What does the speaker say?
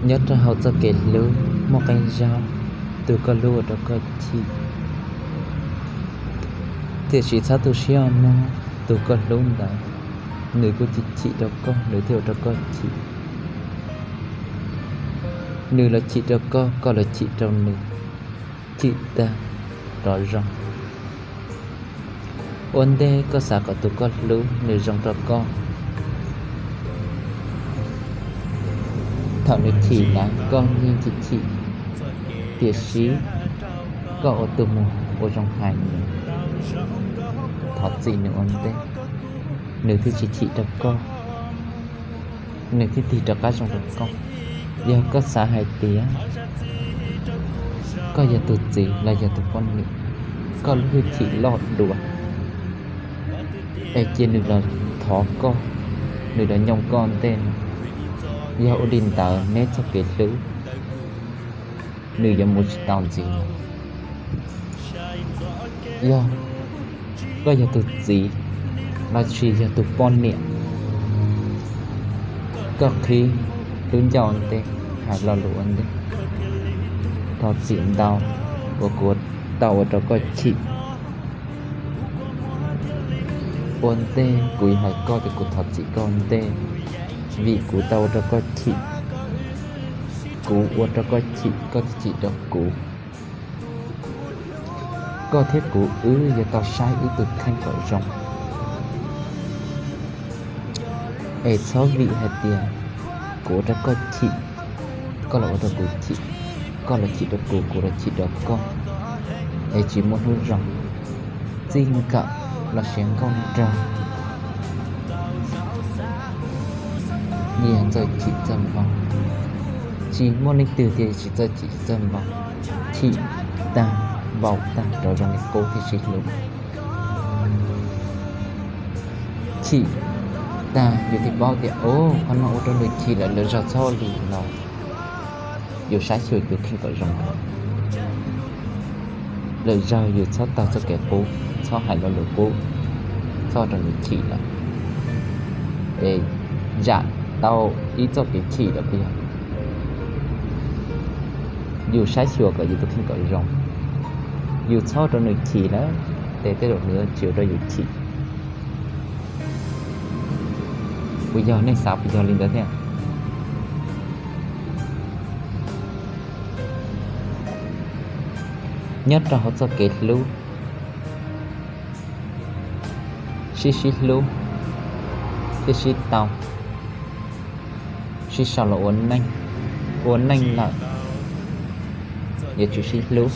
Nyob rau hauv txoj kev hlub muaj qee zaug tus koj hlub ua rau koj chim, tiam sis txhob tu siab mog, tus koj hlub ntawd nws kuj chim chim rau koj, nws thiaj ua rau koj chim. Nws los chim rau koj, koj los chim rau nws, chim tag rov zoo. Ua ntej koj xav kom tus koj hlub nws zoo rau koj, thaum nws chim lawm koj yeej chim chim, tiam sis koj ua tus mus ua zoo hais nws, thov txim nws ua ntej, nws thiaj tsis chim rau koj, nws thiaj tig rov qab zoo rau koj. Yog koj xav hais tias koj yog tus txiv los yog tus poj niam, koj lub hwj chim loj dua, es cia nws los thov koj, nws los nyooj koj ntej no, yog ua li ntawd neb txoj kev hlub nws yuav mus tsis tau ntxiv. Yog koj yog tus txiv los sis yog tus poj niam, koj qhib lub ncauj ua ntej, hais lo lus ua ntej, thov txim ntau uas kuv tau ua rau koj chim. Ua ntej kuv yuav hais koj tias kuv thov txim koj ua ntej, vim kuv tau ua rau koj chim. Kuv ua rau koj chim, koj thiaj chim rau kuv. Koj thiab kuv wb yuav tau saib wb tus kheej kom zoo. Es txhob vim hais tias kuv ua rau koj chim, koj los ua rau kuv chim, koj los chim rau kuv, kuv los chim rau koj, es tsis muaj hnub zoo. Txij nkawm los sis nkauj nraug, nyias txawj chim txawj npau, tsis muaj leej twg tias tsis txawj chim tsis txawj npau. Chim tag npau tag rov zoo li qub thiaj sib hlub. Chim tag yus thiaj paub tias, o, qhov no ua rau nws chim lawm, lwm zaug txhob ua li no. Yus saib xyuas yus kheej kom zoo. Lwm zaug yus txhob taug txoj kev qub, txhob hais lo lus qub, txhob rau nws chim lawm, es zam tau ib txoj kev chim lawm puas yog? Yus saib xyuas kom yus tus kheej kom zoo, yus txhob rau nws chim lawm, ces tej zaum nws tsis ua rau yus chim. Puas yog? Nej xav puas yog li ntawd thiab? Nyob rau hauv txoj kev hlub, sib sib hlub thiaj sib tau, sib sau los ua neej, ua neej lawm yuav tsum sib hlub.